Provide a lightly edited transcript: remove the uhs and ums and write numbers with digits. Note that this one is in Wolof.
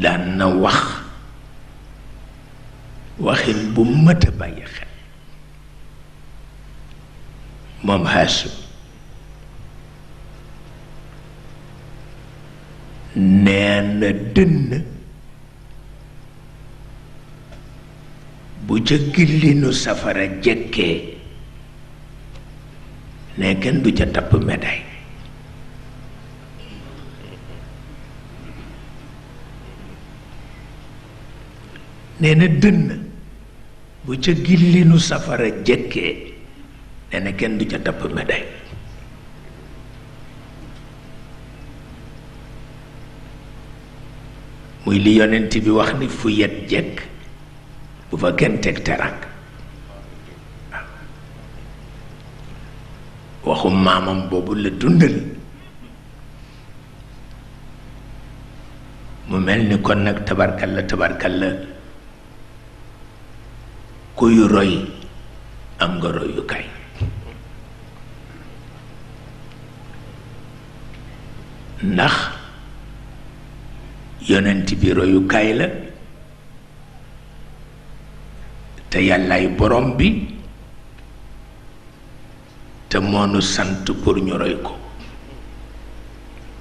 daan na wax waxin bu mët a bàyyi xel moom Haashim nee na dënn bu ca gillinu safara jekkee ne kenn du ca tapp médaille nee na dënn bu ca gillinu safara jekkee nee na kenn du ca tapp médaille muy li yonent bi wax ni fu yet jekk bu fa kenn teg terang waxu maamam boobu la dundal mu mel ni kon nag tabarkalla kuy roy am nga royukaay ndax yonent bi royukaay la te yàllaay borom bi te moonu sant pour ñu roy ko